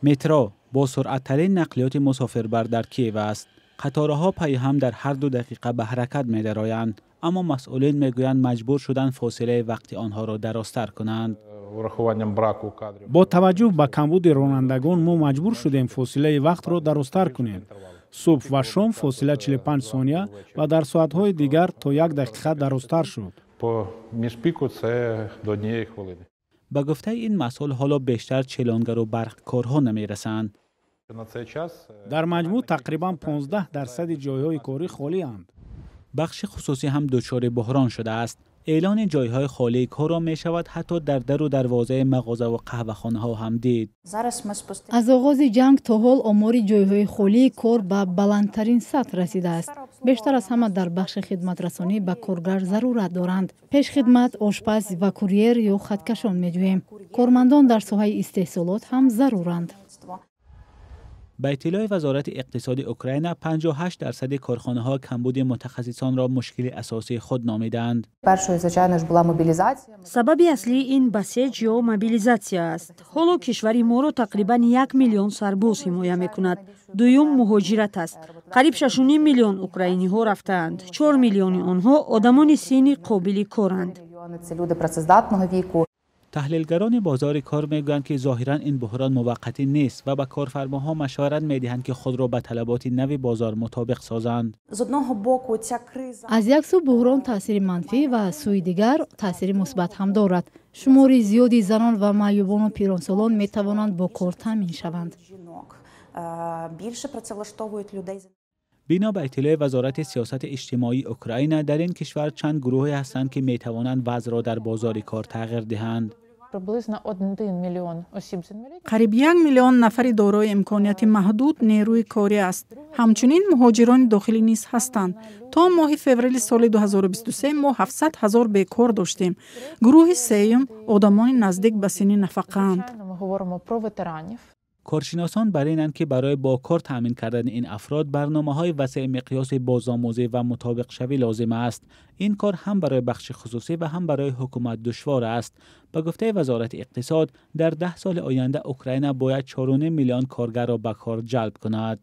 Метро босуръаттарин нақлиёти мусофирбар дар Киев аст. Қатораҳо пайҳам дар ҳар 2 дақиқа ба ҳаракат медароянд, аммо масъулин мегӯянд, маҷбур шуданд фосилаи вақти онҳоро дарозтар кунанд. Бо таваҷҷӯҳ ба камбуди ронандагон мо маҷбур шудем фосилаи вақтро дарозтар кунем. Субҳ ва шом фосила 45 сония ва дар соатҳои дигар то як дақиқа дарозтар шуд. Ба гуфтаи ин масъул, ҳоло бештар чилонгару барқкорҳо намерасанд. Дар маҷмӯъ тақрибан 15 дарсади ҷойҳои корӣ холианд. Бахши хусусӣ ҳам дучори буҳрон шудааст. Эълони ҷойҳои холии корро мешавад ҳатто дар дару дарвозаи мағозаву қаҳвахонаҳо ҳам дид. Аз оғози ҷанг то ҳол омори ҷойҳои холии кор ба баландтарин сатҳ расидааст. Бештар аз ҳама дар бахши хидматрасонӣ ба коргар зарурат доранд. Пешхидмат, ошпаз ва курьер ё хаткашон меҷӯем. Кормандон дар соҳаи истеҳсолот ҳам заруранд. Ба иттилои Вазорати иқтисоди Украина, 58 дарсади корхонаҳо камбуди мутахассисонро мушкили асосии худ номидаанд. Сабаби аслии ин басеҷ ё мобилизатсия аст. Ҳоло кишвари моро тақрибан 1 миллион сарбоз ҳимоя мекунад. Дуюм муҳоҷират аст. Қариб 6,5 миллион украиниҳо рафтаанд. 4 миллиони онҳо одамони синни қобили коранд. Таҳлилгарони бозори кор мегӯянд, ки зоҳиран ин буҳрон муваққатӣ нест ва ба корфармоҳо машварат медиҳанд, ки худро ба талаботи нави бозор мутобиқ созанд. Аз як сӯ буҳрон таъсири манфӣ ва аз сӯи дигар таъсири мусбат ҳам дорад. Шумори зиёди занон ва маъюбону пиронсолон метавонанд бо кор таъмин шаванд. Бино ба иттилои Вазорати сиёсати иҷтимоии Украина, дар ин кишвар чанд гурӯҳе ҳастанд, ки метавонанд вазъро дар бозори кор тағйир диҳанд. Қариб 1 миллион нафари дорои имконияти маҳдуд нерӯи корӣ аст. Ҳамчунин муҳоҷирони дохилӣ низ ҳастанд. То моҳи феврали соли 2023 мо 700 ҳазор бекор доштем. Гурӯҳи сеюм одамони наздик ба синни нафақаанд. Коршиносон бар инанд, ки барои бо кор таъмин кардани ин афрод барномаҳои васеи миқёси бозомӯзӣ ва мутобиқшавӣ лозим аст. Ин кор ҳам барои бахши хусусӣ ва ҳам барои ҳукумат душвор аст. Ба гуфтаи Вазорати иқтисод, дар 10 соли оянда Украина бояд 4,5 миллион коргарро ба кор ҷалб кунад.